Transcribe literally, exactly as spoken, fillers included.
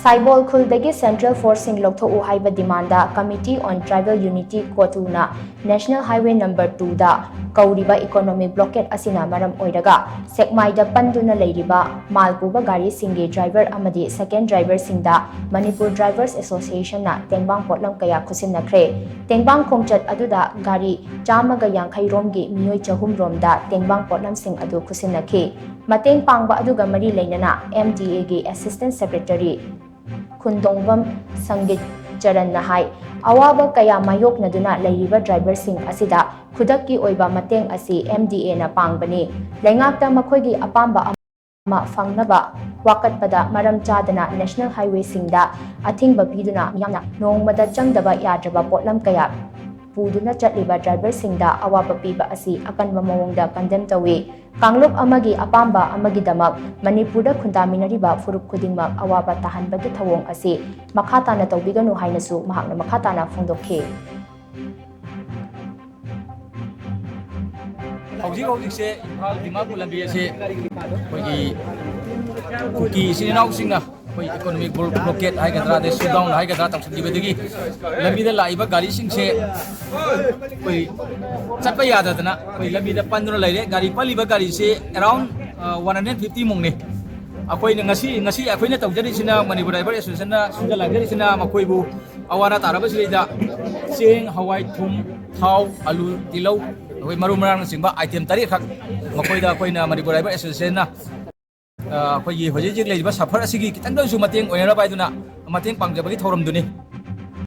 ꯁꯥꯏꯕꯣꯜ ꯈꯨꯜꯗꯒꯤ central ꯐꯣꯔꯁꯁꯤꯡ ꯂꯧꯊꯣꯛꯎ ꯍꯥꯏꯕ demand committee on tribal unity, ꯀꯣꯇꯨꯅ ꯅꯦꯁꯅꯦꯜ ꯍꯥꯏꯋꯦ ꯅꯝꯕꯔ ꯇꯨꯗ ꯀꯧꯔꯤꯕ ꯏꯀꯣꯅꯣꯃꯤꯛ ꯕ꯭ꯂꯣꯀꯦꯠ ꯑꯁꯤꯅ ꯃꯔꯝ ꯑꯣꯏꯔꯒ ꯁꯦꯛꯃꯥꯏꯗ ꯄꯟꯗꯨꯅ ꯂꯩꯔꯤꯕ ꯃꯥꯜ ꯄꯨꯕ ꯒꯥꯔꯤꯁꯤꯡꯒꯤ ꯗ꯭ꯔꯥꯏꯚꯔ ꯑꯃꯗꯤ ꯁꯦꯀꯦꯟ ꯗ꯭ꯔꯥꯏꯚꯔꯁꯤꯡꯗ ꯃꯅꯤꯄꯨꯔ ꯗ꯭ꯔꯥꯏꯚꯔꯁ ꯑꯦꯁꯣꯁꯤꯌꯦꯁꯟꯅ ꯇꯦꯡꯕꯥꯡ ꯄꯣꯠꯂꯝ ꯀꯌꯥ ꯈꯨꯠꯁꯤꯟꯅꯈ꯭ꯔꯦ꯫ ꯇꯦꯡꯕꯥꯡ ꯈꯣꯡꯆꯠ ꯑꯗꯨꯗ ꯒꯥꯔꯤ ꯆꯥꯝꯃꯒ ꯌꯥꯡꯈꯩ ꯔꯣꯝꯒꯤ ꯃꯤꯑꯣꯏ ꯆꯍꯨꯝ ꯔꯣꯝꯗ ꯇꯦꯡꯕꯥꯡ ꯄꯣꯠꯂꯝꯁꯤꯡ ꯑꯗꯨ ꯈꯨꯠꯁꯤꯟꯅꯈꯤ꯫ ꯃꯇꯦꯡ ꯄꯥꯡꯕ ꯑꯗꯨꯒ ꯃꯔꯤ ꯂꯩꯅꯅ ꯑꯦꯝ ꯗꯤ ꯑꯦꯒꯤ ꯑꯦꯁꯤꯁꯇꯦꯟ ꯁꯦꯀ꯭ꯔꯦꯇꯔꯤ ꯈꯨꯟꯗꯣꯡꯕꯝ ꯁꯪꯒꯤꯠ ꯆꯔꯟꯅ ꯍꯥꯏ, ꯑꯋꯥꯕ ꯀꯌꯥ ꯃꯥꯌꯣꯛꯅꯗꯨꯅ ꯂꯩꯔꯤꯕ ꯗ꯭ꯔꯥꯏꯚꯔꯁꯤꯡ ꯑꯁꯤꯗ ꯈꯨꯗꯛꯀꯤ ꯑꯣꯏꯕ ꯃꯇꯦꯡ ꯑꯁꯤ ꯑꯦꯝ ꯗꯤ ꯑꯦꯅ ꯄꯥꯡꯕꯅꯤ꯫ ꯂꯩꯉꯥꯛꯇ ꯃꯈꯣꯏꯒꯤ ꯑꯄꯥꯝꯕ ꯑꯃ ꯐꯪꯅꯕ ꯋꯥꯀꯠꯄꯗ ꯃꯔꯝ ꯆꯥꯗꯅ ꯅꯦꯁꯅꯦꯜ ꯍꯥꯏꯋꯦꯁꯤꯡꯗ ꯑꯊꯤꯡꯕ ꯄꯤꯗꯨꯅ ꯃꯤꯌꯥꯝꯅ ꯅꯣꯡꯃꯗ ꯆꯪꯗꯕ ꯌꯥꯗ꯭ꯔꯕ ꯄꯣꯠꯂꯝ ꯀꯌꯥ ꯄꯨꯗꯨꯅ ꯆꯠꯂꯤꯕ ꯗ꯭ꯔꯥꯏꯚꯔꯁꯤꯡꯗ ꯑꯋꯥꯕ ꯄꯤꯕ ꯑꯁꯤ ꯑꯀꯟꯕ ꯃꯑꯣꯡꯗ ꯀꯟꯗꯦꯝ ꯇꯧꯏ꯫ ꯀꯥꯡꯂꯨꯞ ꯑꯃꯒꯤ ꯑꯄꯥꯝꯕ ꯑꯃꯒꯤꯗꯃꯛ ꯃꯅꯤꯄꯨꯔꯗ ꯈꯨꯟꯗꯥꯃꯤꯟꯅꯔꯤꯕ ꯐꯨꯔꯨꯞ ꯈꯨꯗꯤꯡꯃꯛ ꯑꯋꯥꯕ ꯇꯥꯍꯟꯕꯒꯤ ꯊꯧꯑꯣꯡ ꯑꯁꯤ ꯃꯈꯥ ꯇꯥꯅ ꯇꯧꯕꯤꯒꯅꯨ ꯍꯥꯏꯅꯁꯨ ꯃꯍꯥꯛꯅ ꯃꯈꯥ ꯇꯥꯅ ꯐꯣꯡꯗꯣꯛꯈꯤ꯫ ꯍꯧꯖꯤꯛ ꯍꯧꯖꯤꯛꯁꯦ ꯏꯝꯐꯥꯜ ꯗꯤꯃꯥꯄꯨꯔ ꯂꯝꯕꯤ ꯑꯁꯤ ꯑꯩꯈꯣꯏꯒꯤ ꯀꯨꯀꯤ ꯏꯆꯤꯟ ꯏꯅꯥꯎꯁꯤꯡꯅ ꯑꯩꯈꯣꯏ ꯏꯀꯣꯅꯣꯃꯤꯛ ꯕ꯭ꯂꯣꯀꯦꯠ ꯍꯥꯏꯒꯗ꯭ꯔꯥ, ꯑꯗꯩ ꯁꯨꯗꯥꯎꯟ ꯍꯥꯏꯒꯗ꯭ꯔꯥ ꯇꯧꯁꯤꯟꯈꯤꯕꯗꯒꯤ ꯂꯝꯕꯤꯗ ꯂꯥꯛꯏꯕ ꯒꯥꯔꯤꯁꯤꯡꯁꯦ ꯑꯩꯈꯣꯏ ꯆꯠꯄ ꯌꯥꯗꯗꯅ ꯑꯩꯈꯣꯏ ꯂꯝꯕꯤꯗ ꯄꯟꯗꯨꯅ ꯂꯩꯔꯦ꯫ ꯒꯥꯔꯤ ꯄꯜꯂꯤꯕ ꯒꯥꯔꯤꯁꯦ ꯑꯦꯔꯥꯎꯟ ꯋꯥꯟ ꯍꯟꯗ꯭ꯔꯦꯠ ꯐꯤꯐꯇꯤ ꯃꯨꯛꯅꯤ꯫ ꯑꯩꯈꯣꯏꯅ ꯉꯁꯤ ꯉꯁꯤ ꯑꯩꯈꯣꯏꯅ ꯇꯧꯖꯔꯤꯁꯤꯅ ꯃꯅꯤꯄꯨꯔ ꯗ꯭ꯔꯥꯏꯚꯔ ꯑꯦꯁꯣꯁꯤꯌꯦꯁꯟꯅ ꯁꯤꯟꯖ ꯂꯥꯡꯖꯔꯤꯁꯤꯅ ꯃꯈꯣꯏꯕꯨ ꯑꯋꯥ ꯑꯅꯥ ꯇꯥꯔꯕꯁꯤꯗꯩꯗ ꯆꯦꯡ, ꯍꯋꯥꯏ, ꯊꯨꯝ, ꯊꯥꯎ, ꯑꯂꯨ, ꯇꯤꯜꯍꯧ, ꯑꯩꯈꯣꯏ ꯃꯔꯨ ꯃꯔꯥꯡꯅꯆꯤꯡꯕ ꯑꯥꯏꯇꯦꯝ ꯇꯔꯦꯠꯈꯛ ꯃꯈꯣꯏꯗ ꯑꯩꯈꯣꯏꯅ ꯃꯅꯤꯄꯨꯔ ꯗ꯭ꯔꯥꯏꯚꯔ ꯑꯦꯁꯣꯁꯤꯌꯦꯁꯟꯅ ꯑꯩꯈꯣꯏꯒꯤ ꯍꯧꯖꯤꯛ ꯍꯧꯖꯤꯛ ꯂꯩꯔꯤꯕ ꯁꯐꯔ ꯑꯁꯤꯒꯤ ꯈꯤꯇꯪꯗ ꯑꯣꯏꯔꯁꯨ ꯃꯇꯦꯡ ꯑꯣꯏꯅꯅꯕ ꯍꯥꯏꯗꯨꯅ ꯃꯇꯦꯡ ꯄꯥꯡꯖꯕꯒꯤ ꯊꯧꯔꯝꯗꯨꯅꯤ꯫